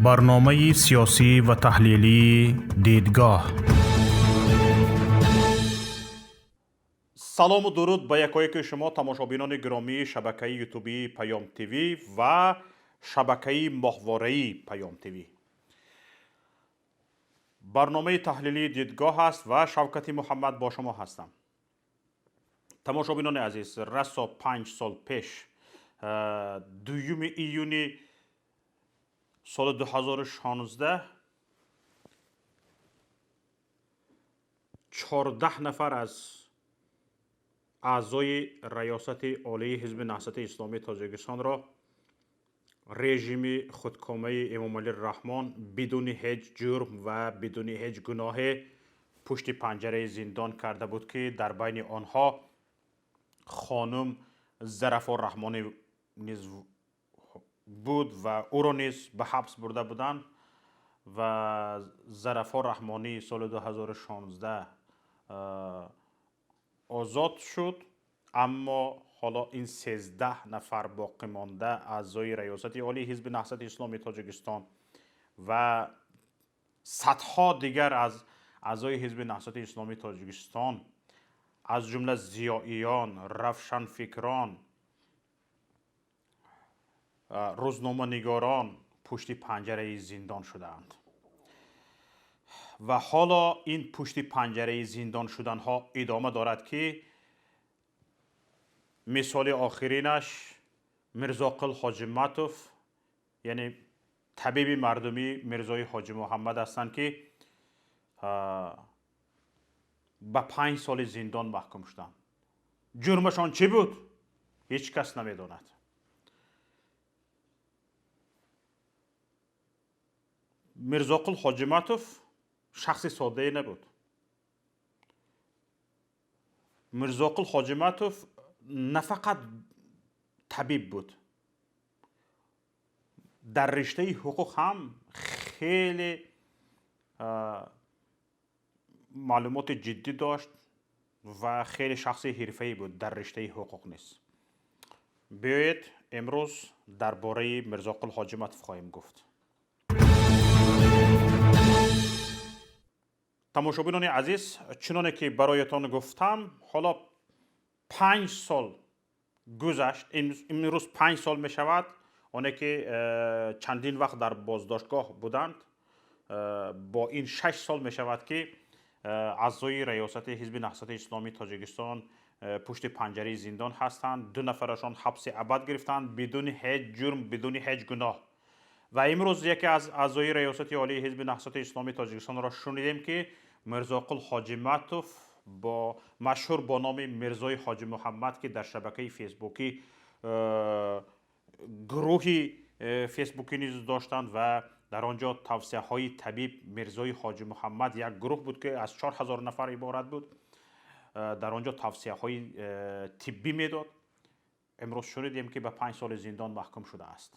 Барномаи сиёсӣ ва таҳлилии «Дидгоҳ». Салому дуруд ба якояки шумо, тамошобинони гиромии шабакаи ютубии Паём ТВ ва шабакаи моҳвораии Паём ТВ. Барномаи таҳлилии «Дидгоҳ» аст ва Шавкати Муҳаммад бо шумо ҳастам. Тамошобинони азиз, расо 5 сол пеш, 2 июни соли 2016, 14 нафар аз аъзои Раёсати Олии Ҳизби Наҳзати Исломии Тоҷикистонро режими худкомаи Эмомалӣ Раҳмон бидуни ҳеҷ ҷурм ва бидуни ҳеҷ гуноҳе пушти панҷараи зиндон карда буд, ки дар байни онҳо хонум Зарафо Раҳмонӣ низ буд ва ӯро низ ба ҳабс бурда буданд. Ва Зарафо Раҳмонӣ соли 2016 озод шуд, аммо ҳоло ин 13 нафар боқимонда аъзои Раёсати Олии Ҳизби Наҳзати Исломии Тоҷикистон ва садҳо дигар аз аъзои Ҳизби Наҳзати Исломии Тоҷикистон, аз ҷумла зиёиён, равшанфикрон, рӯзноманигорон пушти панҷараи зиндон шудаанд. Ва ҳоло ин пушти панҷараи зиндон шуданҳо идома дорад, ки мисоли охиринаш Мирзоқул Ҳоҷиматов, яъне табиби мардумӣ Мирзои Ҳоҷи Муҳаммад ҳастанд, ки ба 5 соли зиндон маҳкум шуданд. Ҷурмашон чӣ буд, ҳеҷ кас намедонад. Мирзоқул Ҳоҷиматов шахси соддае набуд. Мирзоқул Ҳоҷиматов на фақат табиб буд, дар риштаи ҳуқуқ ҳам хеле маълумоти ҷиддӣ дошт ва хеле шахси ҳирфаӣ буд дар риштаи ҳуқуқ низ. Биёед, имрӯз дар бораи Мирзоқул Ҳоҷиматов хоҳем гуфт. Тамошобинони азиз, чуноне ки бароятон гуфтам, ҳоло 5 сол гузашт. Имрӯз 5 сол мешавад, оне ки чандин вақт дар боздоштгоҳ буданд. Бо ин 6 сол мешавад, ки аъзои Раёсати Ҳизби Наҳзати Исломии Тоҷикистон пушти панҷараи зиндон ҳастанд. Ду нафарашон ҳабси абад гирифтанд бидуни ҳеҷ ҷурм, бидуни ҳеҷ гуноҳ. Ва имрӯз яке аз аъзои Раёсати Олии Ҳизби Наҳзати Исломии Тоҷикистонро шунидем, ки Мирзоқул Ҳоҷиматов, бо машҳур бо номи Мирзои Ҳоҷи Муҳаммад, ки дар шабакаи фейсбукӣ гурӯҳи фейсбукӣ низ доштанд ва дар он ҷо тавсияҳои табиб Мирзои Ҳоҷи Муҳаммад, як гурӯҳ буд, ки аз 4000 нафар иборат буд, дар он ҷо тавсияҳои тиббӣ медод, имрӯз шунидем, ки ба 5 соли зиндон маҳкум шудааст.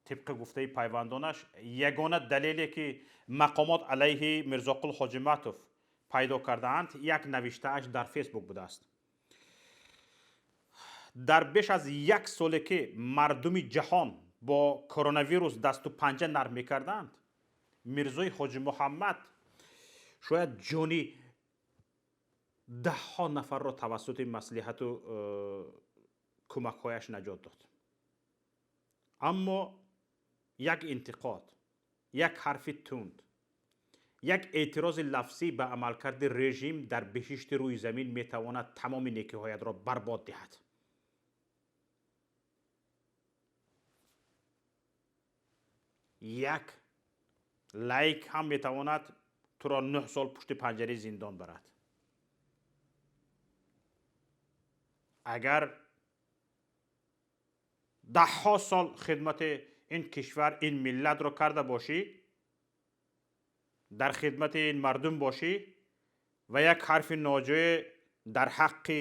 Тибқи гуфтаи пайвандонаш, ягона далеле, ки мақомот алайҳи Мирзоқул Ҳоҷиматов пайдо кардаанд, як навиштааш дар Фейсбук будааст. Дар беш аз як соле, ки мардуми ҷаҳон бо коронавирус дасту панҷа нарм мекарданд, Мирзои Ҳоҷи Муҳаммад шояд ҷони даҳҳо нафарро тавассути маслиҳату кӯмакҳояш наҷот дод. Аммо як интиқод, як ҳарфи тунд, як эътирози лафзӣ ба амалкарди режим дар беҳишти рӯи замин метавонад тамоми некиҳоятро барбод диҳад. Як лайк ҳам метавонад туро 9 сол пушти панҷараи зиндон барад. Агар даҳҳо сол хидмати ин кишвар, ин миллатро карда бошӣ, дар хидмати ин мардум бошӣ ва як ҳарфи ноҷое дар ҳаққи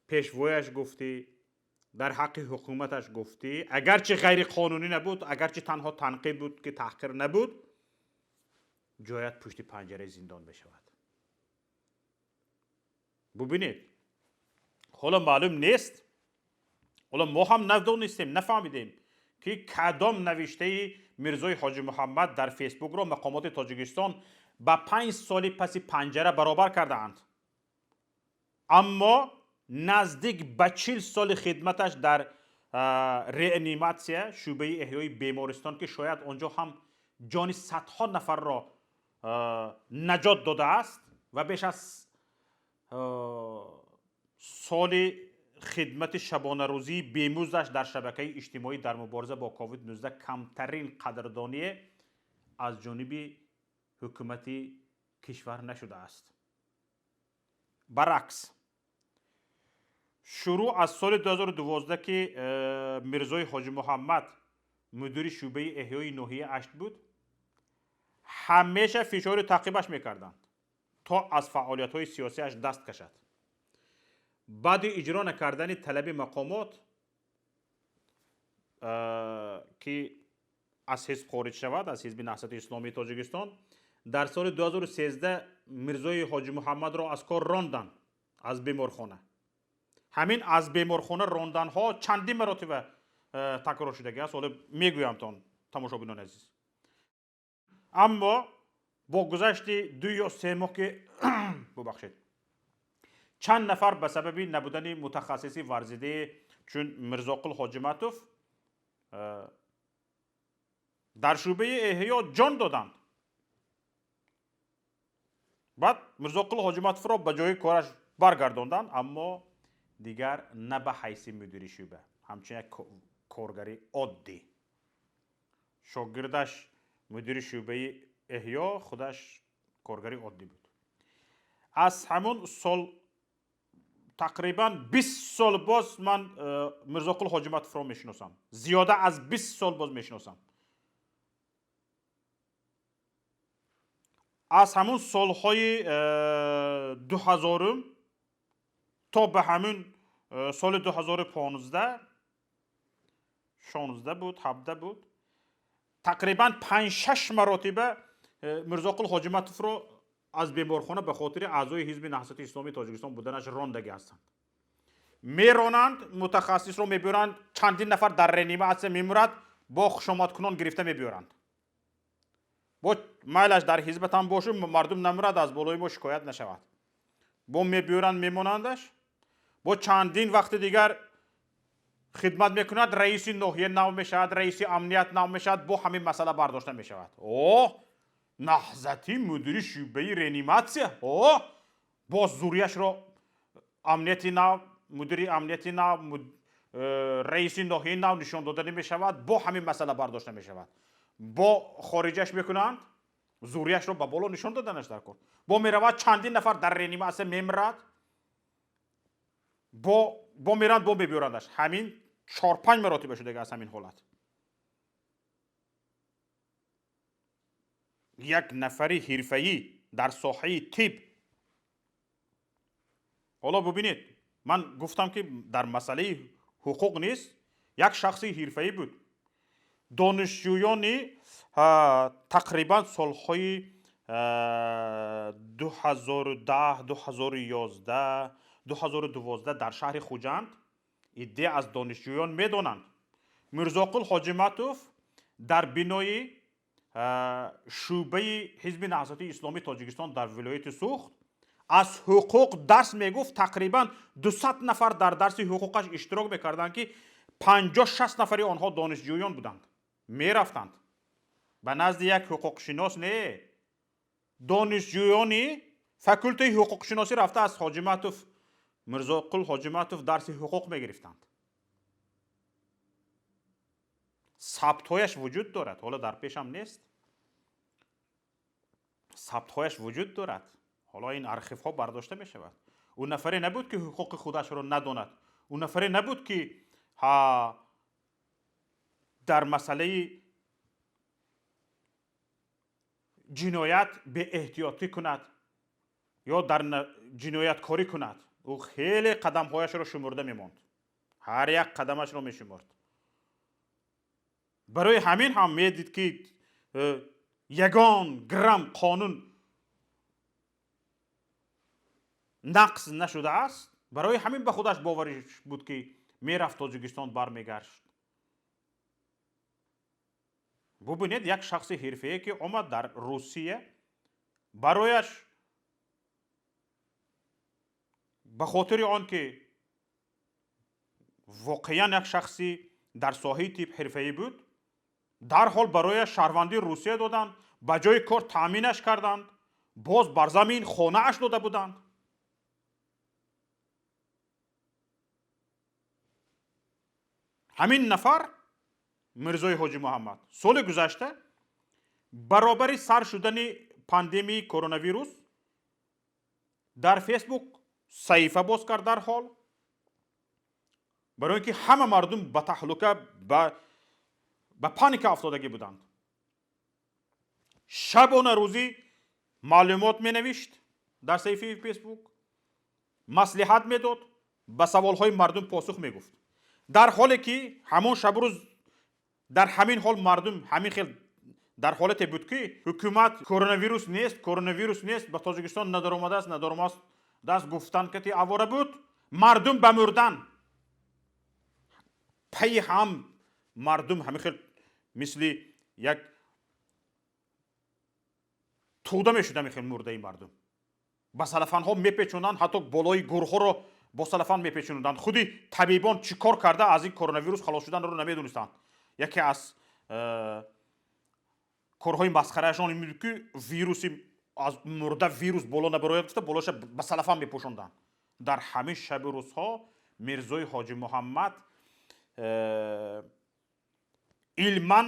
пешвояш гуфтӣ, дар ҳаққи ҳукуматаш гуфтӣ, агарчи ғайриқонунӣ набуд, агарчи танҳо танқид буд, ки таҳқир набуд, ҷоят пушти панҷараи зиндон мешавад. Бубинед, ҳоло маълум нест, ҳоло мо ҳам надонистем, нафаҳмидем. Ки кадом навиштаи Мирзои Ҳоҷи Муҳаммад дар Фейсбукро мақомоти Тоҷикистон ба 5 соли паси панҷара баробар кардаанд. Аммо наздик ба 40 соли хидматаш дар реаниматсия, шӯъбаи эҳёи бемористон, ки шояд он ҷо ҳам ҷони садҳо нафарро наҷот додааст, ва беш аз соли хидмати шабонарӯзии бемуздаш дар шабакаи иҷтимоӣ дар мубориза бо COVID-19, камтарин қадрдоние аз ҷониби ҳукумати кишвар нашудааст. Баръакс, шурӯъ аз соли 2012, ки Мирзои Ҳоҷи Муҳаммад мудири шӯъбаи эҳёи ноҳияи Ашт буд, ҳамеша фишори таъқибаш мекарданд, то аз фаъолиятҳои сиёсиаш даст кашад. Баъди иҷро накардани талаби мақомот, ки аз ҳизб хориҷ шавад, аз Ҳизби Наҳзати Исломии Тоҷикистон, дар соли 2013 Мирзои Ҳоҷи Муҳаммадро аз кор ронданд, аз беморхона. Ҳамин аз беморхона ронданҳо чандин маротиба такрор шудагӣ аст, ҳоло мегӯямтон, тамошобинони азиз. Аммо бо гузашти 2 ё 3 моҳ, ки бубахшед, чанд нафар ба сабаби набудани мутахассиси варзидае чун Мирзоқул Ҳоҷиматов дар шӯъбаи эҳё ҷон доданд, баъд Мирзоқул Ҳоҷиматовро ба ҷои кораш баргардонданд, аммо дигар на ба ҳайси мудири шӯъба, ҳамчун як коргари оддӣ. Шогирдаш мудири шӯъбаи эҳё, худаш коргари оддӣ буд. Аз ҳамун сол тақрибан 20 сол боз ман Мирзоқул Ҳоҷиматовро мешиносам, зиёда аз 20 сол боз мешиносам. Аз ҳамун солҳои 2000-ум то ба ҳамун соли 2015, 16 буд, 17 буд, тақрибан панҷ-шаш маротиба Мирзоқул Ҳоҷиматовро аз беморхона ба хотири аъзои Ҳизби Наҳзати Исломии Тоҷикистон буданаш рондагӣ ҳастанд. Меронанд, мутахассисро мебиёранд, чандин нафар дар реаниматсия мемурад, бо хушомадкунон гирифта мебиёранд. Бо майлаш дар ҳизбатам бошу, мардум намурад, аз болои мо шикоят нашавад. Бо мебиёранд, мемонандаш, бо чандин вақти дигар хидмат мекунад, раиси ноҳия нав мешавад, раиси амният нав мешавад, бо ҳамин масъала бардошта мешавад. О, наҳзатӣ, мудири шӯъбаи реаниматсия, о, боз зурияшро амнияти нав, мудири амнияти нав, раиси ноҳияи нав нишон дода намешавад, бо ҳамин масъала бардошта мешавад, бо хориҷаш мекунанд, зурияшро ба боло нишон доданаш дар кор. Бо меравад, чандин нафар дар реаниматсия мемирад, бо меранд, бо мебиёрандаш. Ҳамин чор-панҷ маротиба шудага аз ҳамин ҳолат. Як нафари ҳирфаӣ дар соҳаи тиб. Ҳоло бубинед, ман гуфтам, ки дар масъалаи ҳуқуқ нест, як шахси ҳирфаӣ буд. Донишҷӯёни тақрибан солҳои 2010, 2011, 2012 дар шаҳри Хуҷанд иддае аз донишҷӯён медонанд: Мирзоқул Ҳоҷиматов дар бинои шӯъбаи Ҳизби Наҳзати Исломии Тоҷикистон дар вилояти Суғд аз ҳуқуқ дарс мегуфт. Тақрибан 200 нафар дар дарси ҳуқуқаш иштирок мекарданд, ки 50-60 нафари онҳо донишҷӯён буданд. Мерафтанд ба назди як ҳуқуқшинос, не, донишҷӯёни факултаи ҳуқуқшиносӣ рафта аз Ҳоҷиматов, Мирзоқул Ҳоҷиматов, дарси ҳуқуқ мегирифтанд. Сабтҳояш вуҷуд дорад, ҳоло дар пешам нест, сабтҳояш вуҷуд дорад, ҳоло ин архивҳо бардошта мешавад. Ӯ нафаре набуд, ки ҳуқуқи худашро надонад, ӯ нафаре набуд, ки дар масъалаи ҷиноят беэҳтиётӣ кунад ё дар ҷинояткорӣ кунад. Ӯ хеле қадамҳояшро шумурда мемонд, ҳар як қадамашро мешумурд. Барои ҳамин ҳам медид, ки ягон грамм қонун нақз нашудааст. Барои ҳамин ба худаш бовариш буд, ки мерафт, Тоҷикистон бармегашт. Бубинед, як шахси ҳирфае, ки омад дар Русия, барояш ба хотири он ки воқеан як шахси дар соҳаи тиб ҳирфаӣ буд, дарҳол барояш шаҳрвандии Русия доданд, ба ҷои кор таъминаш карданд, боз бар замин хонааш дода буданд. Ҳамин нафар Мирзои Ҳоҷи Муҳаммад соли гузашта баробари сар шудани пандемияи коронавирус дар Фейсбук саҳифа боз кард дарҳол, барои ин ки ҳама мардум ба таҳлука, ба паника афтодагӣ буданд. Шабона рӯзӣ маълумот менавишт дар саҳифаи Фейсбук, маслиҳат медод, ба саволҳои мардум посух мегуфт. Дар ҳоле ки ҳамон шабу рӯз дар ҳамин ҳол мардум ҳамин хел дар ҳолате буд, ки ҳукумат коронавирус нест, коронавирус нест, ба Тоҷикистон надаромадааст, надаромадааст гуфтан кати авора буд, мардум ба мурдан. Пайи ҳам мардум ҳамин хел мисли як тӯда мешуд, ҳамин хел мурдаи мардум. Ба салафанҳо мепечонданд, ҳатто болои гурҳоро бо салафан мепечонданд. Худи табибон чӣ кор карда аз ин коронавирус халос шуданро намедонистанд. Яке аз корҳои масхараашон ин буд, ки вируси аз мурда вирус боло набарояд гуфта болоша ба салафан мепӯшонданд. Дар ҳамин шаби рӯзҳо Мирзои Ҳоҷи Муҳаммад илман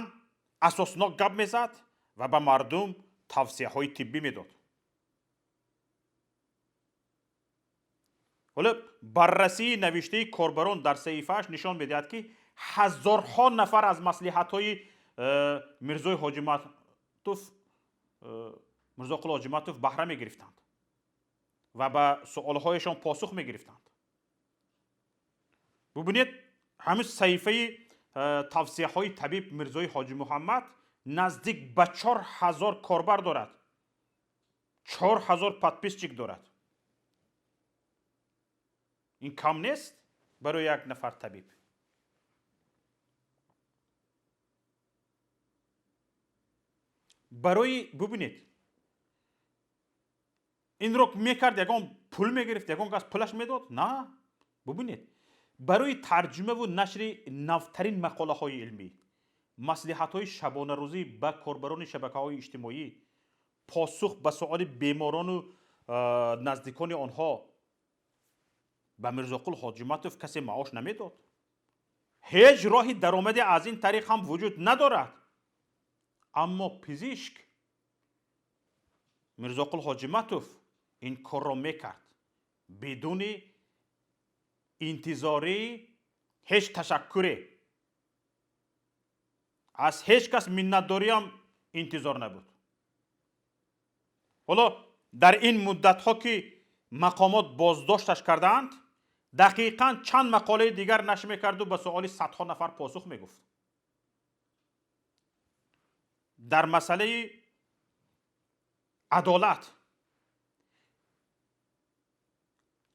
асоснок гап мезад ва ба мардум тавсияҳои тиббӣ медод. Ҳоло баррасии навиштаи корбарон дар саҳифааш нишон медиҳад, ки ҳазорҳо нафар аз маслиҳатҳои Мирзои Ҳоҷиматов, Мирзоқул Ҳоҷиматов баҳра мегирифтанд ва ба суолҳояшон посух мегирифтанд. Бубинед, ҳамин саҳифаи тавсияҳои табиб Мирзои Ҳоҷи Муҳаммад наздик ба 4000 корбар дорад, 4000 подписчик дорад. Ин кам нест барои як нафар табиб. Барои бубинед, инро мекард, ягон пул мегирифт, ягон кас пулаш медод? На, бубинед, барои тарҷумаву нашри навтарин мақолаҳои илмӣ, маслиҳатҳои шабонарӯзӣ ба корбарони шабакаҳои иҷтимоӣ, посух ба суоли беморону наздикони онҳо ба Мирзоқул Ҳоҷиматов касе маош намедод. Ҳеҷ роҳи даромаде аз ин тариқ ҳам вуҷуд надорад. Аммо пизишк Мирзоқул Ҳоҷиматов ин корро мекард бидуни интизории ҳеҷ ташаккуре, аз ҳеҷ кас миннатдориам интизор набуд. Ҳоло дар ин муддатҳо, ки мақомот боздошташ кардаанд, дақиқан чанд мақолаи дигар нашр мекарду ба суоли садҳо нафар посух мегуфт. Дар масъалаи адолат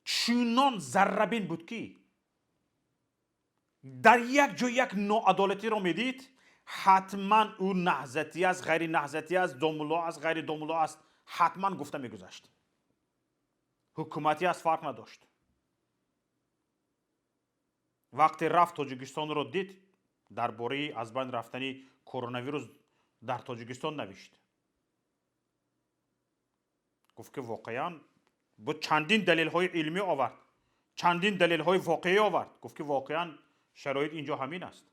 чунон заррабин буд, ки дар як ҷой як ноадолатиро медид, ҳатман ӯ наҳзатӣ аст, ғайри наҳзатӣ аст, домулло аст, ғайри домулло аст, ҳатман гуфта мегузашт. Ҳукуматӣ аст, фарқ надошт. Вақте рафт Тоҷикистонро дид, дар бораи аз байн рафтани коронавирус дар Тоҷикистон навишт. Гуфт, ки воқеан бо чандин далелҳои илмӣ овард, чандин далелҳои воқеӣ овард. Гуфт, ки воқеан шароит инҷо ҳамин аст.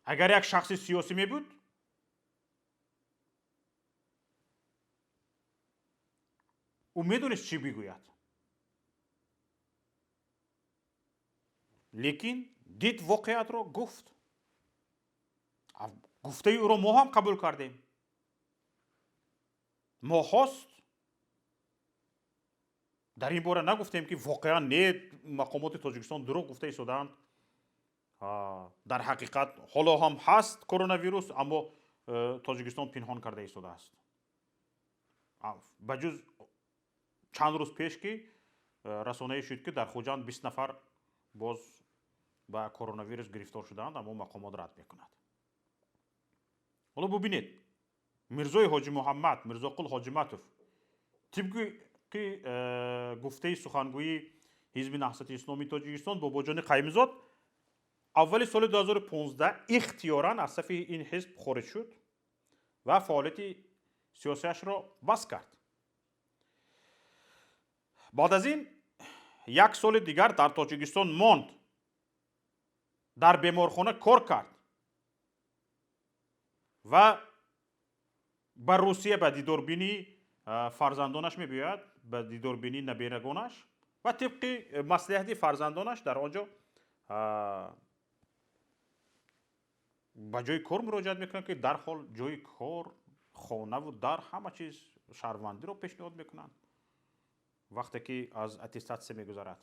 Агар як шахси сиёсӣ мебуд, ӯ медонист чӣ бигӯяд. Лекин дид воқеатро, гуфт. Гуфтаи ӯро мо ҳам қабул кардем. Мо хост дар ин бора нагуфтем, ки воқеан не, мақомоти Тоҷикистон дурӯғ гуфта истодаанд. Дар ҳақиқат ҳоло ҳам ҳаст коронавирус, аммо Тоҷикистон пинҳон карда истодааст. Ба ҷуз чанд рӯз пеш, ки расонаӣ шуд, ки дар Хуҷанд 20 нафар боз Ба коронавирус гирифтор шудаанд, аммо мақомот рад мекунад. Ҳоло бубинед, Мирзои Ҳоҷи Муҳаммад, Мирзоқул Ҳоҷиматов, тибқи гуфтаи сухангӯи Ҳизби Наҳзати Исломии Тоҷикистон Бобоҷони Қаймизод, аввали соли 2015 ихтиёран аз сафи ин ҳизб хориҷ шуд ва фаъолияти сиёсиашро бас кард. Баъд аз ин як соли дигар дар Тоҷикистон монд, дар беморхона кор кард ва ба Русия ба дидорбинии фарзандонаш мебиёяд, ба дидорбинии наберагонаш, ва тибқи маслиҳати фарзандонаш дар он ҷо ба ҷои кор муроҷиат мекунад, ки дарҳол ҷои кор, хонаву дар, ҳама чиз, шаҳрвандиро пешниҳод мекунанд, вақте ки аз аттестатсия мегузарад.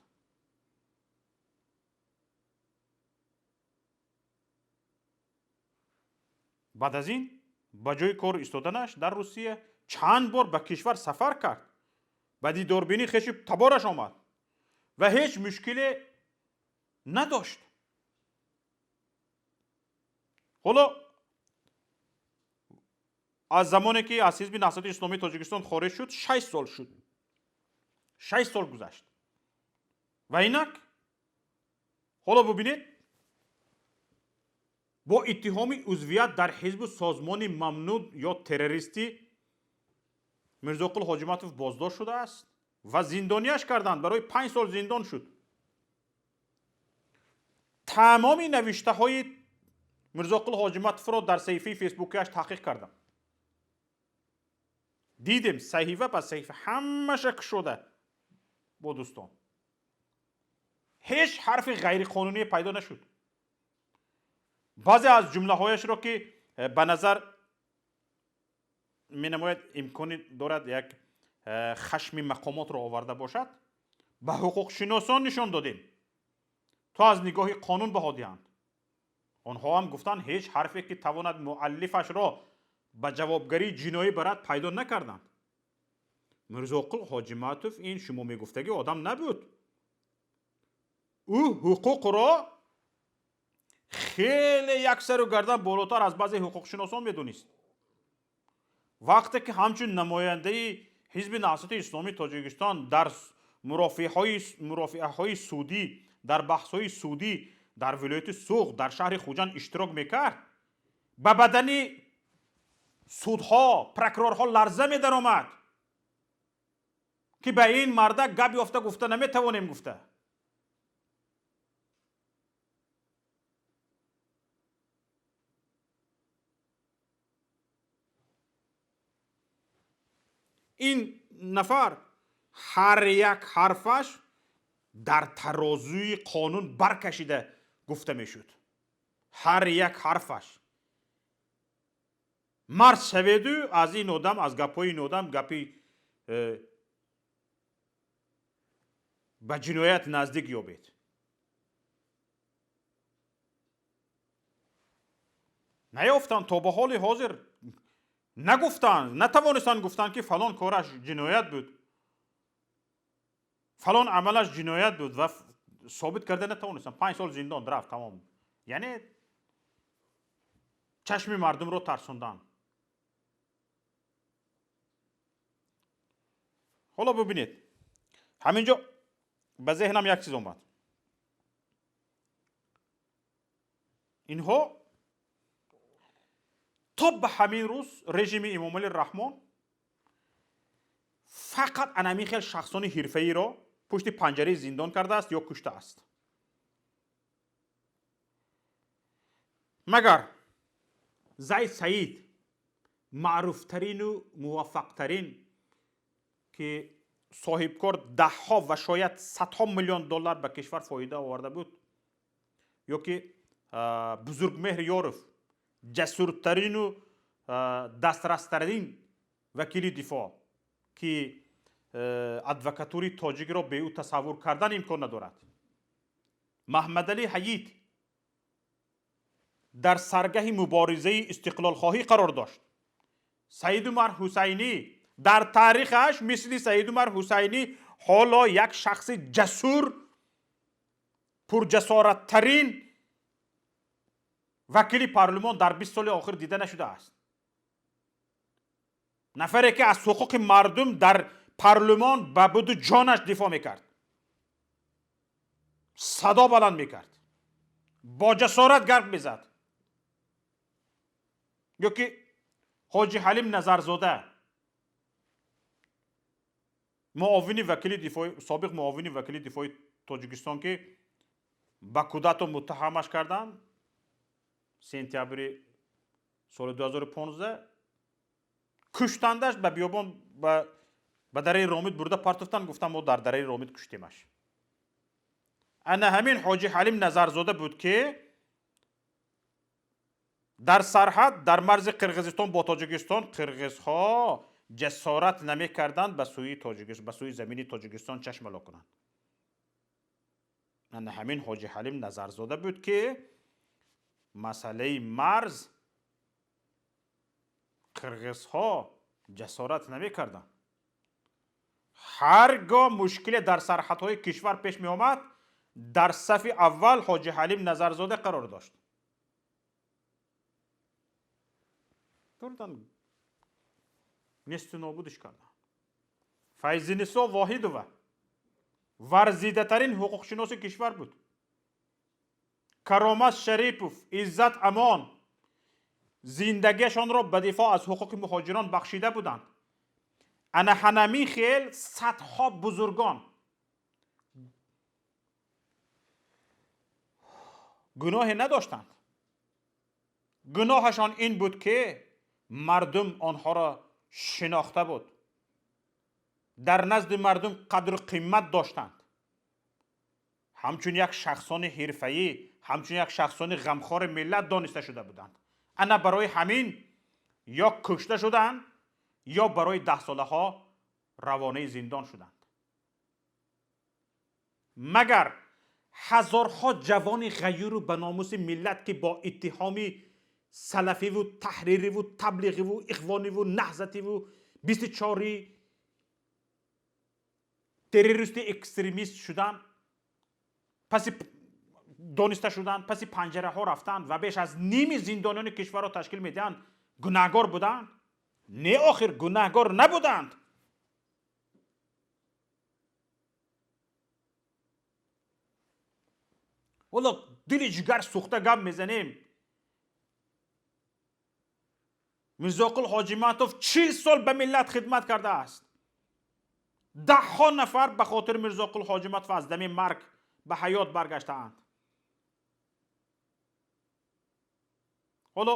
Баъд аз ин ба ҷои кор истоданаш дар Русия чанд бор ба кишвар сафар кард, ба дидорбинии хеши табораш омад ва ҳеҷ мушкиле надошт. Ҳоло аз замоне ки аз Ҳизби Наҳзати Исломии Тоҷикистон хориҷ шуд, 6 сол шуд, 6 сол гузашт ва инак ҳоло бубинед, бо иттиҳоми узвият дар ҳизбу созмони мамнӯъ ё террористӣ Мирзоқул Ҳоҷиматов боздошт шудааст ва зиндонияш карданд. Барои 5 сол зиндон шуд. Тамоми навиштаҳои Мирзоқул Ҳоҷиматовро дар саҳифаи фейсбукиаш таҳқиқ кардам, дидем, саҳифа ба саҳифа ҳамаша кушода бо дӯстон, ҳеҷ ҳарфи ғайриқонуние пайдо нашуд. Баъзе аз ҷумлаҳояшро, ки ба назар менамояд, имкони дорад як хашми мақомотро оварда бошад, ба ҳуқуқшиносон нишон додем, то аз нигоҳи қонун баҳо диҳанд. Онҳо ҳам гуфтанд, ҳеҷ ҳарфе, ки тавонад муаллифашро ба ҷавобгарии ҷиноӣ барад, пайдо накарданд. Мирзоқул Ҳоҷиматов ин шумо мегуфтагӣ одам набуд. Ӯ ҳуқуқро хеле яксару гардан болотар аз баъзе ҳуқуқшиносон медонист. Вақте ки ҳамчун намояндаи Ҳизби Наҳзати Исломии Тоҷикистон дар мурофиаҳои судӣ, дар баҳсҳои судӣ дар вилояти Суғд, дар шаҳри Хуҷанд иштирок мекард, ба бадани судҳо, прокурорҳо ларза медаромад, ки ба ин мардак гап ёфта гуфта наметавонем гуфта. Ин нафар ҳар як ҳарфаш дар тарозуи қонун баркашида гуфта мешуд, ҳар як ҳарфаш. Мард шаведу аз ин одам, аз гапҳои ин одам гапи ба ҷиноят наздик ёбед. Наёфтанд, то ба ҳоли ҳозир нагуфтанд, натавонистанд гуфтанд, ки фалон кораш ҷиноят буд, фалон амалаш ҷиноят буд, ва собит карда натавонистанд. 5 сол зиндон рафт, тамом. Яъне чашми мардумро тарсондан. Ҳоло бубинед, ҳамин ҷо ба зеҳнам як чиз омад. Инҳо то ба ҳамин рӯз режими Эмомалӣ Раҳмон фақат анамин хел шахсони ҳирфаиро пушти панҷараи зиндон кардааст ё куштааст. Магар Зайд Саид, маъруфтарину муваффақтарин, ки соҳибкор, даҳҳо ва шояд садҳо миллион доллар ба кишвар фоида оварда буд, ё ки Бузургмеҳр Ёров, ҷасуртарину дастрастарин вакили дифоъ, ки адвокатури тоҷикро бе ӯ тасаввур кардан имкон надорад, Маҳмадалӣ Ҳайит дар саргаҳи муборизаи истиқлолхоҳӣ қарор дошт, Саидумар Ҳусайнӣ дар таърихаш мисли Саидумар Ҳусайнӣ ҳоло як шахси ҷасур Пурҷасораттарин вакили парлумон дар 20 соли охир дида нашудааст. Нафаре ки аз ҳуқуқи мардум дар парлумон ба буду ҷонаш дифоъ мекард, садо баланд мекард, бо ҷасорат гап мезад. Ё ки Ҳоҷи Ҳалим Назарзода, муовини вакили дифои, собиқ муовини вакили дифои Тоҷикистон, ки ба кудато муттаҳамаш карданд сентябри соли 2015, куштандаш, ба биёбон, ба дараи Ромит бурда партофтанд, гуфтанд, мо дар дараи Ромит куштемаш. Ана ҳамин Ҳоҷи Ҳалим Назарзода буд, ки дар сарҳад, дар марзи Қирғизистон бо Тоҷикистон, қирғизҳо ҷасорат намекарданд ба сӯи Тоҷикистон, ба сӯи замини Тоҷикистон чашм ало кунанд. Ана ҳамин Ҳоҷи Ҳалим Назарзода буд, ки масъалаи марз қирғизҳо ҷасорат намекарданд. Ҳар гоҳ мушкиле дар сарҳадҳои кишвар пеш меомад, дар сафи аввал Ҳоҷи Ҳалим Назарзода қарор дошт. Бурдан, несту нобудиш карданд. Файзинисо Воҳидова варзидатарин ҳуқуқшиноси кишвар буд. Каромат Шарипов, Иззат Амон зиндагиашонро ба дифоъ аз ҳуқуқи муҳоҷирон бахшида буданд. Ана ҳанамин хел садҳо бузургон гуноҳе надоштанд. Гуноҳашон ин буд, ки мардум онҳоро шинохта буд, дар назди мардум қадру қимат доштанд, ҳамчун як шахсони ҳирфаӣ, ҳамчун як шахсони ғамхори миллат дониста шуда буданд. Ана барои ҳамин ё кушта шуданд, ё барои даҳсолаҳо равонаи зиндон шуданд. Магар ҳазорҳо ҷавони ғайюру ба номуси миллат, ки бо иттиҳоми салафиву таҳририву таблиғиву ихвониву наҳзативу 24-и террористи экстремист шуданд, паси дониста шуданд, паси панҷараҳо рафтанд ва беш аз ними зиндониёни кишварро ташкил медиҳанд, гунаҳгор буданд? Не, охир гунаҳгор набуданд. Ҳоло дили ҷигар сӯхта гап мезанем. Мирзоқул Ҳоҷиматов 40 сол ба миллат хидмат кардааст. Даҳҳо нафар ба хотири Мирзоқул Ҳоҷиматов аз дами марг ба ҳаёт баргаштаанд. Ҳоло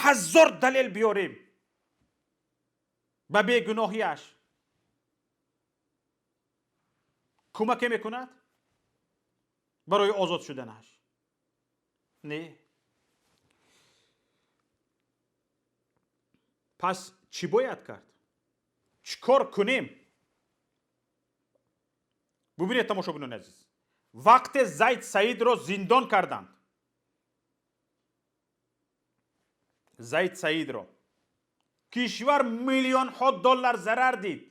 ҳазор далел биёрем ба бегуноҳиаш, кӯмаке мекунад барои озод шуданаш? Не. Пас чӣ бояд кард? Чӣ кор кунем? Бубинед, тамошобинони азиз, вақте Зайд Саидро зиндон карданд, Зайд Саидро, кишвар миллионҳо доллар зарар дид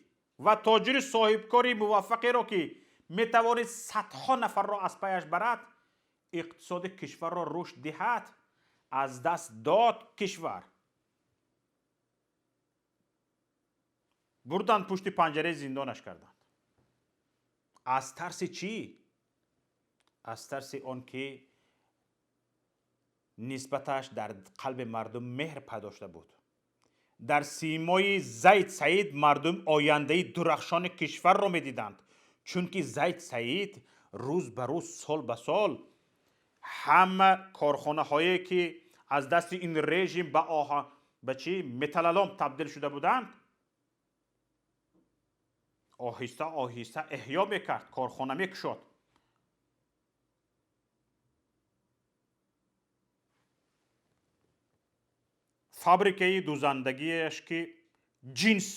ва тоҷири соҳибкори муваффақеро, ки метавонист садҳо нафарро аз паяш барад, иқтисоди кишварро рушд диҳад, аз даст дод кишвар. Бурданд, пушти панҷараи зиндонаш карданд. Аз тарси чӣ? Аз тарси он ки нисбаташ дар қалби мардум меҳр пайдо шуда буд. Дар симои Зайд Саид мардум ояндаи дурахшони кишварро медиданд, чунки Зайд Саид рӯз ба рӯз, сол ба сол ҳама корхонаҳое, ки аз дасти ин режим ба оҳа, ба чӣ металлолом табдил шуда буданд, оҳиста оҳиста эҳё мекард, корхона мекушод. Фабрикаи дӯзандагиаш, ки ҷинс,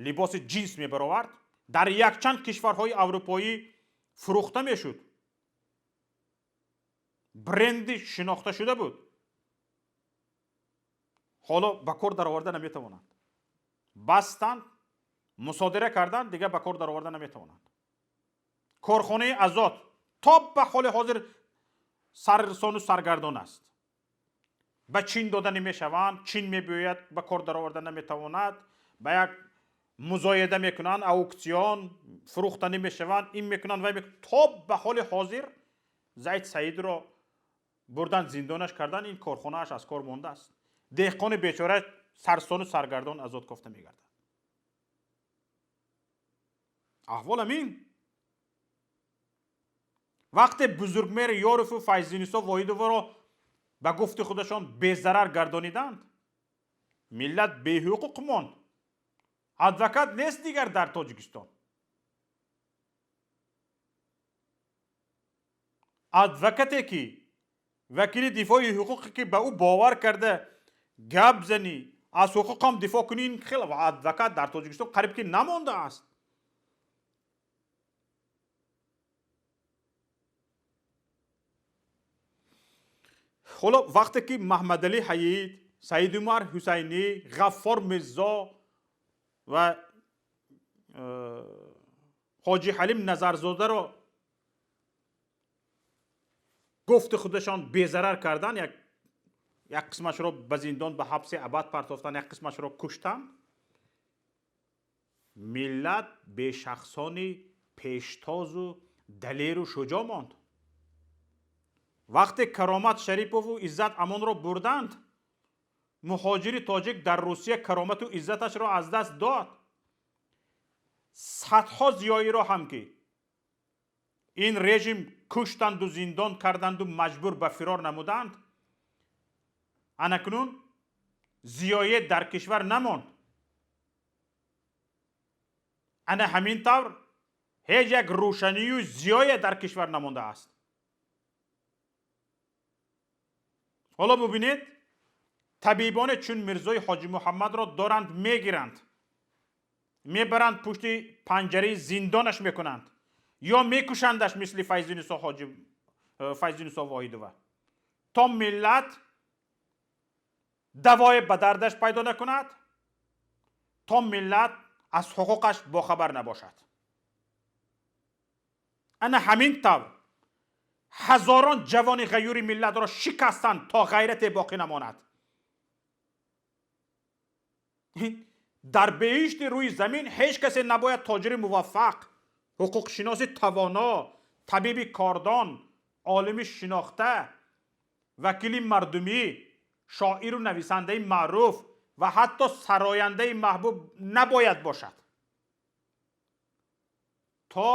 либоси ҷинс мебаровард, дар якчанд кишварҳои аврупоӣ фурӯхта мешуд, бренди шинохта шуда буд. Ҳоло ба кор дароварда наметавонанд. Бастанд, мусодира карданд, дигар ба кор дароварда наметавонанд. Корхонаи Азот то ба ҳоли ҳозир сарсону саргардон аст. Ба Чин дода намешаванд, Чин мебиёяд, ба кор дароварда наметавонад, ба як музояда мекунанд, аукцион фурӯхта намешаванд, ин мекунанд, вай мекунанд. То ба ҳоли ҳозир Зайд Саидро бурдан, зиндонаш кардан, ин корхонааш аз кор мондааст. Деҳқони бечора сарсону саргардон азот кофта мегардад. Аҳвол ҳамин. Вақте Бузургмеҳр Ёрову Файзинисо Воҳидоворо ба гуфти худашон безарар гардониданд, миллат беҳуқуқ монд. Адвокат нест дигар дар Тоҷикистон. Адвокате ки вакили дифои ҳуқуқе ки ба ӯ бовар карда гап занӣ, аз ҳуқуқам дифоъ кунӣ, ин хел адвокат дар Тоҷикистон қариб ки намондааст. Ҳоло вақте ки Маҳмадалӣ Ҳаид, Саидумар Ҳусайнӣ, Ғаффор Мирзо ва Ҳоҷи Ҳалим Назарзодаро гуфти худашон безарар кардан, як қисмашро ба зиндон, ба ҳабси абад партофтан, як қисмашро куштанд, миллат бешахсони пештозу далеру шуҷоъ монд. Вақте Каромат Шарипову Иззат Амонро бурданд, муҳоҷири тоҷик дар Русия каромату иззаташро аз даст дод. Садҳо зиёиро ҳам ки ин режим куштанду зиндон карданду маҷбур ба фирор намуданд, анакнун зиёе дар кишвар намонд. Ана ҳамин тавр ҳеҷ як рӯшанию зиёе дар кишвар намондааст. Ҳоло бубинед, табибоне чун Мирзои Ҳоҷи Муҳаммадро доранд, мегиранд, мебаранд, пушти панҷараи зиндонаш мекунанд ё мекушандаш, мисли Файзинисо Воҳидова, то миллат давое ба дардаш пайдо накунад, то миллат аз ҳуқуқаш бохабар набошад. Ана ҳамин тавр ҳазорон ҷавони ғайюри миллатро шикастанд, то ғайрате боқӣ намонад. Дар беҳишти рӯи замин ҳеҷ касе набояд тоҷири муваффақ, ҳуқуқшиноси тавоно, табиби кордон, олими шинохта, вакили мардумӣ, шоиру нависандаи маъруф ва ҳатто сарояндаи маҳбуб набояд бошад, то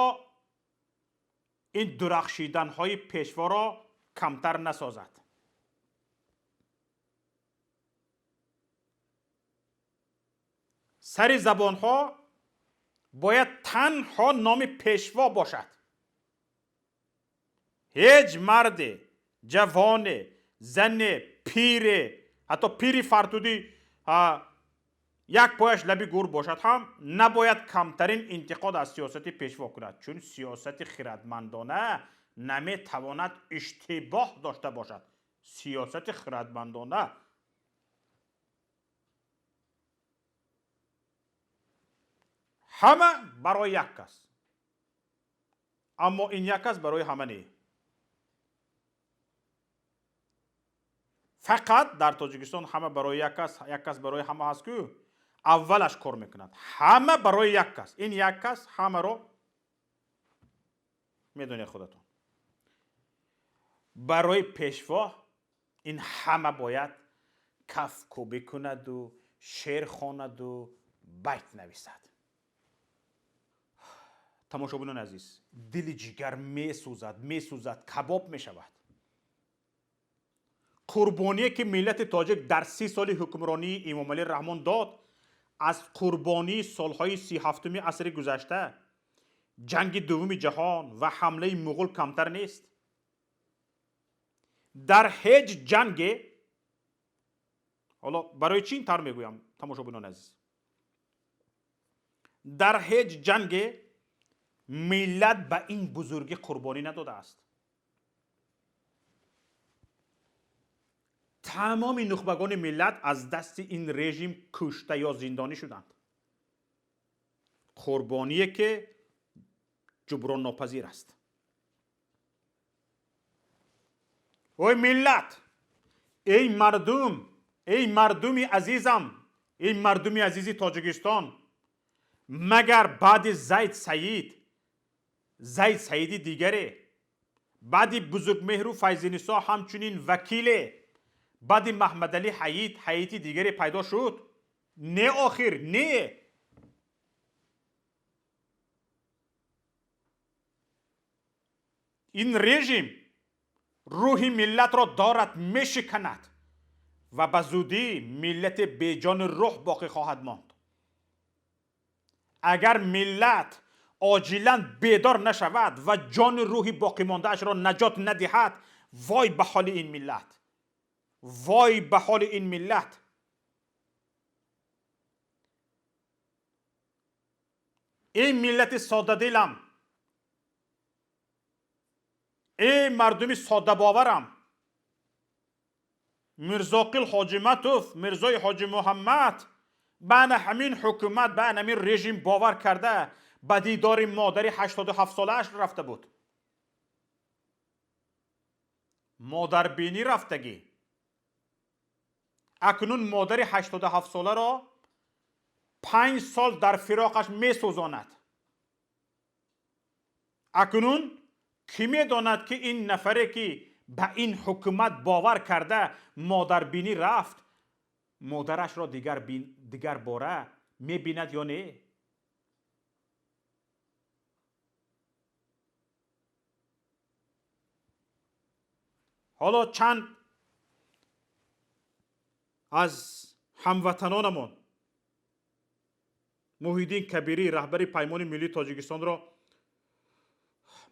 ин дурахшиданҳои пешворо камтар насозад. Сари забонҳо бояд танҳо номи пешво бошад. Ҳеҷ марде, ҷавоне, зане, пире, ҳатто пири фартудӣ, як пояш лаби гур бошад ҳам, набояд камтарин интиқод аз сиёсати пешво кунад, чун сиёсати хирадмандона наметавонад иштибоҳ дошта бошад. Сиёсати хирадмандона ҳама барои як кас, аммо ин як кас барои ҳама не. Фақат дар Тоҷикистон ҳама барои як кас, як кас барои ҳама ҳаст, ку аввалаш кор мекунад. Ҳама барои як кас. Ин як кас ҳамаро медонед худатон. Барои пешво ин ҳама бояд кафкӯбӣ кунаду шеър хонаду байт нависад. Тамошобинони азиз, дили ҷигар месӯзад, месӯзад, кабоб мешавад. Қурбоние ки миллати тоҷик дар 30 соли ҳукмронии Эмомалӣ Раҳмон дод, аз қурбонии солҳои 37-уми асри гузашта, ҷанги дуввуми ҷаҳон ва ҳамлаи муғул камтар нест. Дар ҳеҷ ҷанге, ҳоло барои чӣ ин тавр мегӯям, тамошобинони азиз, дар ҳеҷ ҷанге миллат ба ин бузургӣ қурбонӣ надодааст. Тамоми нухбагони миллат аз дасти ин режим кушта ё зиндонӣ шуданд. Қурбоние ки Ҷуброннопазир аст. Ой миллат, эй мардум, эй мардуми азизам, эй мардуми азизи Тоҷикистон, магар баъди Зайд Саид Зайд Саиди дигаре, баъди Бузургмеҳру Файзинисо ҳамчунин вакиле, баъди Маҳмадалӣ Ҳаид Ҳаити дигаре пайдо шуд? Не, охир не. Ин режим рӯҳи миллатро дорад мешиканад ва ба зудӣ миллати беҷону рӯҳ боқӣ хоҳад монд. Агар миллат оҷилан бедор нашавад ва ҷону рӯҳи боқимондаашро наҷот надиҳад, вой ба ҳоли ин миллат, вой ба ҳоли ин миллат. Эй миллати соддадилам, эй мардуми соддабоварам, Мирзоқил Ҳоҷиматов, Мирзои Ҳоҷи Муҳаммад ба ана ҳамин ҳукумат, ба ана ҳамин режим бовар карда, ба дидори модари 87-солааш рафта буд. Модарбинӣ рафтагӣ. Акнун модари 87-соларо 5 сол дар фироқаш месӯзонад. Акнун кӣ медонад, ки ин нафаре, ки ба ин ҳукумат бовар карда модарбинӣ рафт, модарашро дигар бора мебинад ё не? Ҳоло чанд аз ҳамватанонамон Муҳиддин Кабирӣ, раҳбари Паймони Миллии Тоҷикистонро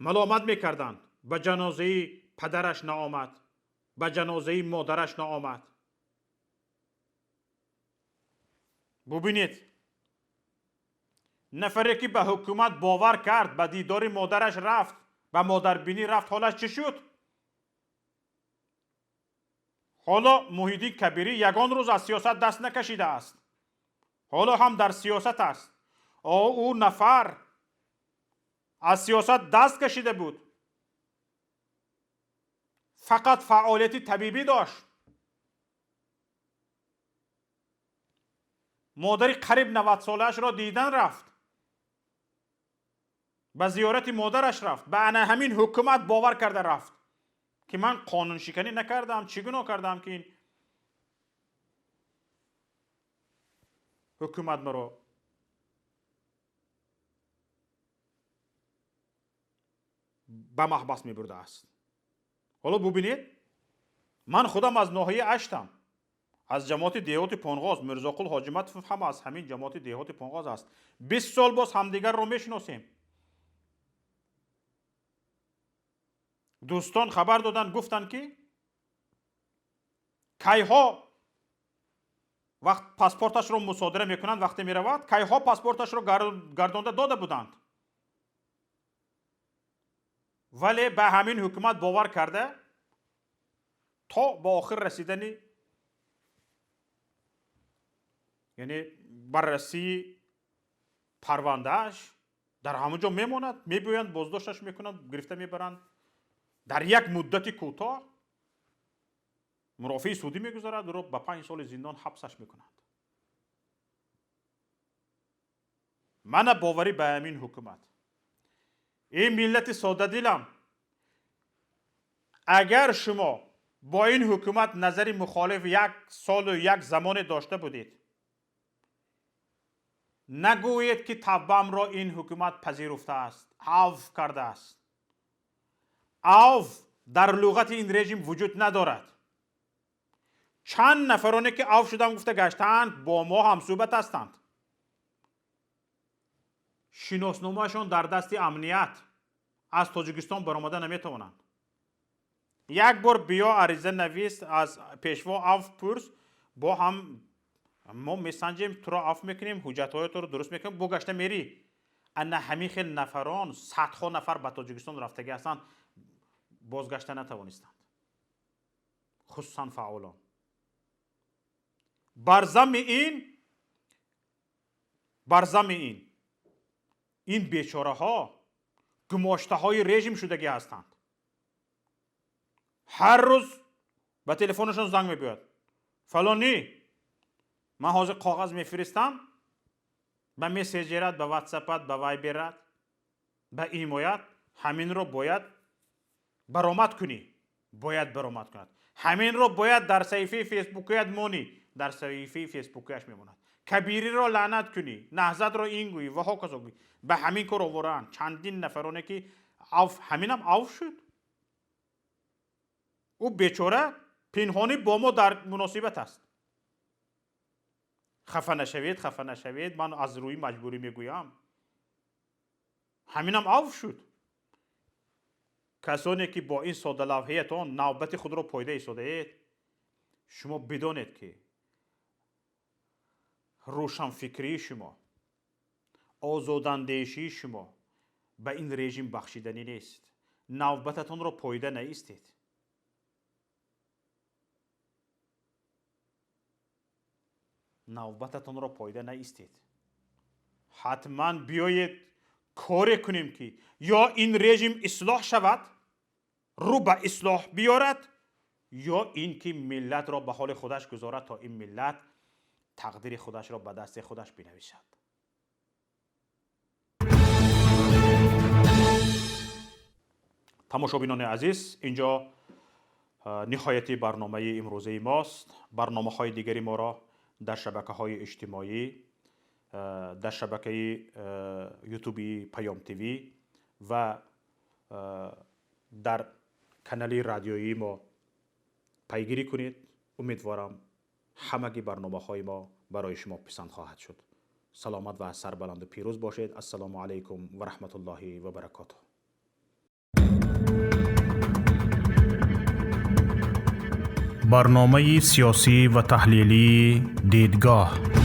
маломат мекарданд. Ба ҷанозаи падараш наомад, ба ҷанозаи модараш наомад. Бубинед, нафаре ки ба ҳукумат бовар кард, ба дидори модараш рафт, ба модарбинӣ рафт, ҳолаш чӣ шуд? Ҳоло Муҳиддин Кабирӣ ягон рӯз аз сиёсат даст накашидааст, ҳоло ҳам дар сиёсат аст. Ӯ нафар аз сиёсат даст кашида буд, фақат фаъолияти табибӣ дошт. Модари қариб 90-солаашро дидан рафт, ба зиёрати модараш рафт, ба ана ҳамин ҳукумат бовар карда рафт, ки ман қонуншиканӣ накардам, чӣ гуноҳ кардам, ки ин ҳукумат маро ба маҳбас мебурдааст. Ҳоло бубинед, ман худам аз ноҳияи Аштам, аз ҷамоати деҳоти Понғоз. Мирзоқул Ҳоҷиматов ҳам аз ҳамин ҷамоати деҳоти Понғоз аст. 20 сол боз ҳамдигарро мешиносем. Дӯстон хабар доданд, гуфтанд, ки кайҳо вақт паспорташро мусодира мекунанд, вақте меравад, кайҳо паспорташро гардонда дода буданд, вале ба ҳамин ҳукумат бовар карда то ба охир расидани, яъне баррасии парвандааш, дар ҳамон ҷо мемонад. Мебиёянд, боздошташ мекунанд, гирифта мебаранд. Дар як муддати кӯтоҳ мурофиаи судӣ мегузарад, ӯро ба 5 соли зиндон ҳабсаш мекунанд. Мана боварӣ ба ҳамин ҳукумат. Ин миллати соддадилам, агар шумо бо ин ҳукумат назари мухолиф як солу як замоне дошта будед, нагӯед, ки тавбамро ин ҳукумат пазируфтааст, авф кардааст. Авф дар луғати ин режим вуҷуд надорад. Чанд нафароне ки авф шудам гуфта гаштаанд, бо мо ҳамсӯҳбат ҳастанд, шиносномаашон дар дасти амният, аз Тоҷикистон баромада наметавонанд. Як бор биё, ариза навис, аз пешво авф пурс, бо ҳам мо месанҷем, туро авф мекунем, ҳуҷҷатҳоятро дуруст мекунем, бо гашта мерӣ. Ана ҳамин хел нафарон, садҳо нафар ба Тоҷикистон рафтагӣ ҳастанд, бозгашта натавонистанд, хусусан фаъолон. Бар замми ин бечораҳо Гумоштаҳои режим шудагӣ ҳастанд. Ҳар рӯз ба телефонашон занг мебиёяд: фалонӣ, ман ҳозир коғаз мефиристам ба мессенҷерат, ба ватсапат, ба вайберат, ба имоят, ҳаминро бояд баромад кунӣ. Бояд баромад кунад, ҳаминро бояд дар саҳифаи фейсбукият монӣ. Дар саҳифаи фейсбукиаш мемонад. Кабириро лаънат кунӣ, Наҳзатро ин гӯӣ ва ҳоказо гӯӣ. Ба ҳамин кор овораанд чандин нафароне ки авф, ҳаминам авф шуд. Ӯ бечора пинҳонӣ бо мо дар муносибат аст. Хафа нашавед, хафа нашавед, ман аз рӯи маҷбурӣ мегӯям. Ҳаминам авф шуд. Касоне ки бо ин соддалавҳиятон навбати худро пойда истодаед, шумо бидонед, ки рӯшанфикрии шумо, озодандешии шумо ба ин режим бахшиданӣ нест. Навбататонро пойда наистед. Навбататонро пойда наистед. Ҳатман биёед, коре кунем, ки ё ин режим ислоҳ шавад, рӯ ба ислоҳ биёрад, ё ин ки миллатро ба ҳоли худаш гузорад, то ин миллат тақдири худашро ба дасти худаш бинависад. Тамошобинони азиз, инҷо ниҳояти барномаи имрӯзаи мост. Барномаҳои дигари моро дар шабакаҳои иҷтимоӣ, дар шабакаи ютуби Паём ТВ ва дар канали радиоии мо пайгирӣ кунед. Умедворам, ҳамаги барномаҳои мо барои шумо писанд хоҳад шуд. Саломат ва сарбаланду пирӯз бошед. Ассалому алайкум ва раҳматуллоҳи ва баракотуҳ. Барномаи сиёсӣ ва таҳлилии «Дидгоҳ».